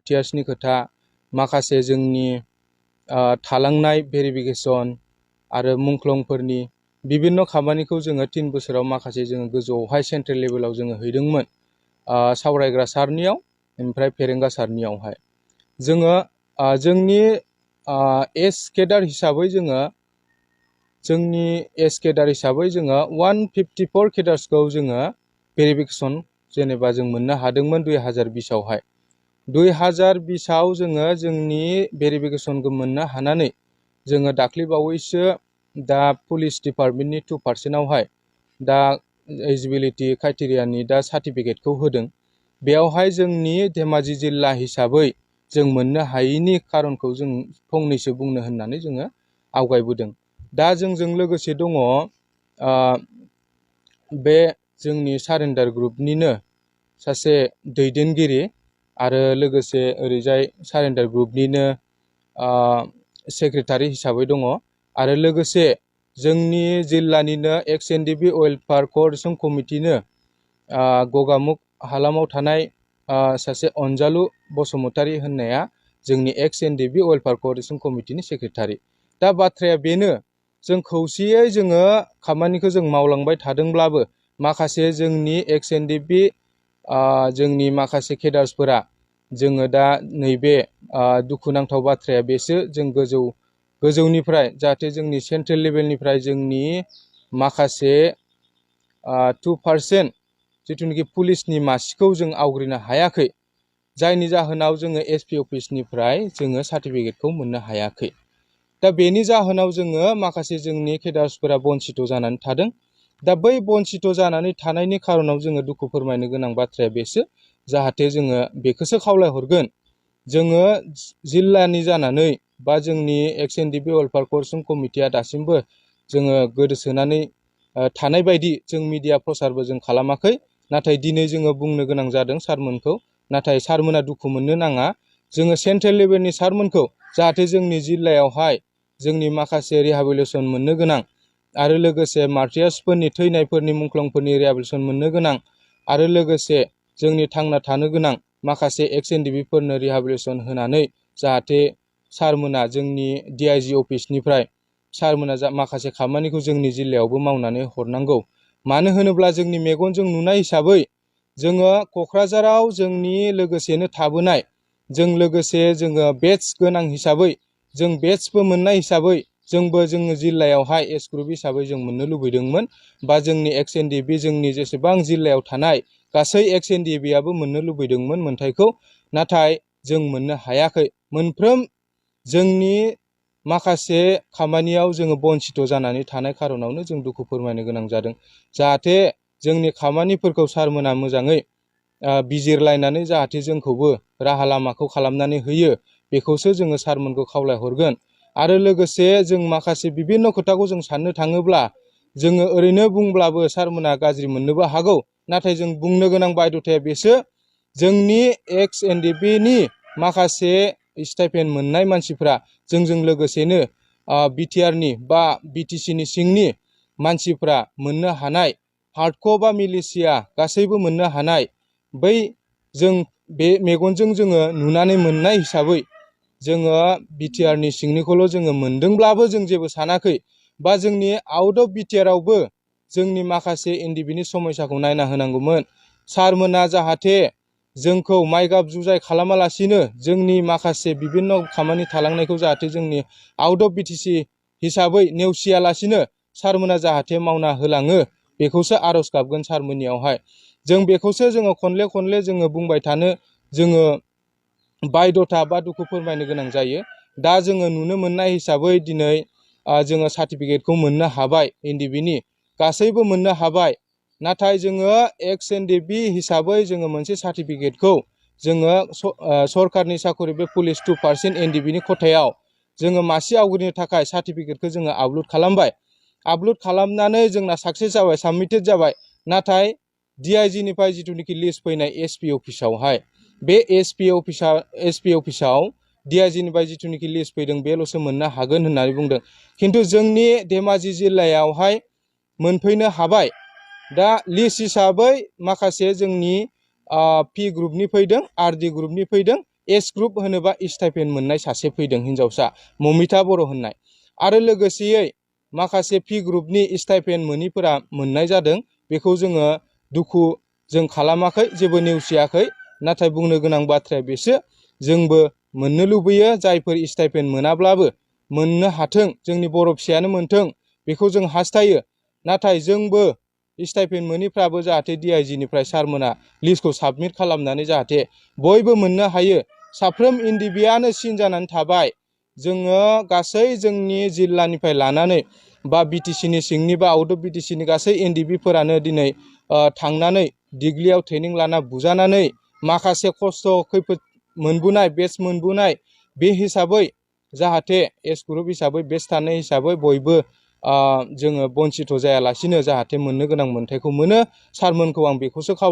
टियार्सनि खोथा माखासे जोंनि थालांनाय भेरिफिकेसन आरो मुंख्लंफोरनि बिभिन्न खामानिखौ जोङो 3 बोसोराव माखासे जोङो गोजौआवहाय सेन्ट्रेल लेभेलाव जोङो हैदोंमोन सावरायग्रा सारनियाव ओमफ्राय फेरेंगा सारनियावहाय जोङो जोंनि एस केडार हिसाबै जोङो जोंनि एस केडार हिसाबै जोङो 154 केडार्सखौ जोङो भेरिफिकेसन जेनेबा जों मोननो हादोंमोन 2020 आवहाय 2020 आव जोङो जोंनि भेरिफिकेसनखौ मोननो हानानै जोङो दाख्लै बावैसो दा पुलिस डिपार्टमेन्टनि 2% आवहाय दा एलिजिबिलिटि क्राइटेरियानि दा सार्टिफिकेटखौ होदों बेयावहाय जोंनि धेमाजि जिल्ला हिसाबै जों मोननो हायैनि खारनखौ जों फंनैसो बुंनो होननानै जोङो आवगायबोदों दा जोंजों लोगोसे दङ बे जोंनि सारेन्डार ग्रुपनिनो सासे दैदेनगिरि आरो लोगोसे ओरैजाय सारेन्डार ग्रुपनिनो सेक्रेटारि हिसाबै दङ आरो लोगोसे जोंनि जिल्लानिनो एक्स एनडिएफबि वेलफेयार क'अर्डिनेशन कमिटिनो गगामुग हालामाव थानाय सासे अनजालु बसुमतारी होननाया जोंनि एक्स एनडिएफबि वेलफेयार क'अर्डिनेशन कमिटिनि सेक्रेटारि दा बाथ्राया बेनो जों खौसेयै जोङो खामानिखौ जों मावलांबाय थादोंब्लाबो माखासे जोंनि एक्स एनडिएफबि जोंनि माखासे केडार्सफोरा जोङो दा नैबे दुखुनांथाव बाथ्राया बेसो जों गोजौनिफ्राय जाहाथे जोंनि सेन्ट्रेल लेभेलनिफ्राय जोंनि माखासे 2% जिथुनिखि पुलिसनि मासिखौ जों आवग्रिनो हायाखै जायनि जाहोनाव जोङो एसपि अफिसनिफ्राय जोङो सार्टिफिकेटखौ मोननो हायाखै दा बेनि जाहोनाव जोङो माखासे जोंनि केडार्सफोरा बन्सित जानानै थादों दा बै बन्सित जानानै थानायनि खारनाव जोङो दुखु फोरमायनो गोनां बाथ्राया बेसो जाहाथे जोङो बेखौसो खावलायहरगोन जोङो जिल्लानि जानानै बा जोंनि एक्स एनडिएफबि वेलफेयार क'अर्डिनेशन कमिटिया दासिमबो जोङो गोदोसोनानै थानाय बायदि जों मिडिया प्रसारबो जों खालामाखै नाथाय दिनै जोङो बुंनो गोनां जादों सारमोनखौ नाथाय सारमोना दुखु मोननो नाङा जोङो सेन्ट्रेल लेभेलनि सारमोनखौ जाहाथे जोंनि जिल्लायावहाय जोंनि माखासे रिहाबिलिटेसन मोननो गोनां आरो लोगोसे मार्टियार्सफोरनि थैनायफोरनि मुंख्लंफोरनि रिहाबिलिटेसन मोननो गोनां आरो लोगोसे जोंनि थांना थानो गोनां माखासे एक्स एनडिएफबिफोरनो रिहाबिलिटेसन होनानै जाहाथे सारमोना जोंनि डिआइजि अफिसनिफ्राय सारमोना माखासे खामानिखौ जोंनि जिल्लायावबो मावनानै हरनांगौ मानो होनोब्ला जोंनि मेगनजों नुनाय हिसाबै जोङो क'क्राझाराव जोंनि लोगोसेनो थाबोनाय जों लोगोसे जोङो बेटस गोनां हिसाबै जों बेटसबो मोननाय हिसाबै जोंबो जोंनि जिल्लायावहाय एस ग्रुप हिसाबै जों मोननो लुबैदोंमोन बा जोंनि एक्स एनडिएफबि जोंनि जेसेबां जिल्लायाव थानाय गासै एक्स एनडिएफबिआबो मोननो लुबैदोंमोन मोन्थायखौ नाथाय जों मोननो हायाखै मोनफ्रोम जोंनि माखासे खामानियाव जोङो बन्सित जानानै थानाय खारनावनो जों दुखु फोरमायनो गोनां जादों जाहाथे जोंनि खामानिफोरखौ सारमोना मोजाङै बिजिरलायनानै जाहाथे जोंखौबो राहा लामाखौ खालामनानै होयो बेखौसो जोङो सारमोनखौ खावलायहरगोन आरो लोगोसे जों माखासे बिभिन्न खोथाखौ जों साननो थाङोब्ला जोङो ओरैनो बुंब्लाबो सारमोना गाज्रि मोननोबो हागौ नाथाय जों बुंनो गोनां बायध'थाया बेसो जोंनि एक्स एनडिएफबिनि माखासे स्टाइपेन्ड मोननाय मानसिफ्रा जोंजों लोगोसेनो बिटिआरनि बा बिटिसिनि सिंनि मानसिफ्रा मोननो हानाय हार्डक' बा मिलिशिया गासैबो मोननो हानाय बै जों बे मेगनजों जोङो नुनानै मोननाय हिसाबै जोङो बिटिआरनि सिंनिखौल' जोङो मोनदोंब्लाबो जों जेबो सानाखै बा जोंनि आउट अफ बिटिआरावबो जोंनि माखासे एनडिएफबिनि समस्याखौ नायना होनांगौमोन सारमोना जाहाथे जोंखौ माइगाब जुजाय खालामालासिनो जोंनि माखासे बिभिन्न खामानि थालांनायखौ जाहाथे जोंनि आउट अफ बिटिसि हिसाबै नेवसियालासिनो सारमोना जाहाथे मावना होलाङो बेखौसो आर'ज गाबगोन सारमोननियावहाय जों बेखौसो जोङो खनले जोङो बुंबाय थानो जोङो बायध'था बा दुखु फोरमायनो गोनां जायो दा जोङो नुनो मोननाय हिसाबै दिनै जोङो सार्टिफिकेटखौ मोननो हाबाय एनडिएफबिनि गासैबो मोननो हाबाय नाथाय जोङो एक्स एनडिएफबि हिसाबै जोङो मोनसे सार्टिफिकेटखौ जोङो सरकारनि साखरि बे पुलिस 2% एनडिएफबिनि खथायाव जोङो मासि आवग्रिनो थाखाय सार्टिफिकेटखौ जोङो आपल'ड खालामबाय आपल'ड खालामनानै जोंना साक्सेस जाबाय साबमिटेड जाबाय नाथाय डिआइजिनिफ्राय जिथुनिखि लिस्ट फैनाय एसपि अफिसावहाय बे एसपि अफिसाव डिआइजिनिफ्राय जिथुनिखि लिस्ट फैदों बेल'सो मोननो हागोन होननानै बुंदों खिन्थु जोंनि धेमाजि जिल्लायावहाय मोनफैनो हाबाय दा लिस्ट हिसाबै माखासे जोंनि पि ग्रुपनि फैदों आरडि ग्रुपनि फैदों एस ग्रुप होनोबा स्टाइपेन्ड मोननाय सासे फैदों हिन्जावसा ममिता बर' होननाय आरो लोगोसेयै माखासे पि ग्रुपनि स्टाइपेन्ड मोनिफोरा मोननाय जादों। बेखौ जोङो दुखु जों खालामाखै, जेबो नेवसियाखै, नाथाय बुंनो गोनां बाथ्राया बेसो जोंबो मोननो लुबैयो। जायफोर स्टाइपेन्ड मोनाब्लाबो मोननो हाथों, जोंनि बर' फिसायानो मोनथों बेखौ जों हास्थायो। नाथाय जोंबो स्टाइपेन्ड मोनिफ्राबो जाहाथे DIG-निफ्राय सारमोना लिस्टखौ साबमिट खालामनानै जाहाथे बयबो मोननो हायो। साफ्रोम NDB-आनो सिन जानानै थाबाय। जोङो गासै जोंनि जिल्लानिफ्राय लानानै बा BTC-नि सिंनि बा आउट अफ BTC-नि गासै NDB-फोरानो दिनै थांनानै दिग्लियाव ट्रेनिं लाना बुजानानै माखासे खस्थ' खैफोद मोनबोनाय, बेच मोनबोनाय, बे हिसाबै जाहाथे एस ग्रुप हिसाबै बेच थानाय हिसाबै बयबो जोङो बन्सिथ' जायालासिनो जाहाथे मोननो गोनां मोन्थायखौ मोनो। सारमोनखौ आं बेखौसो खावलायो।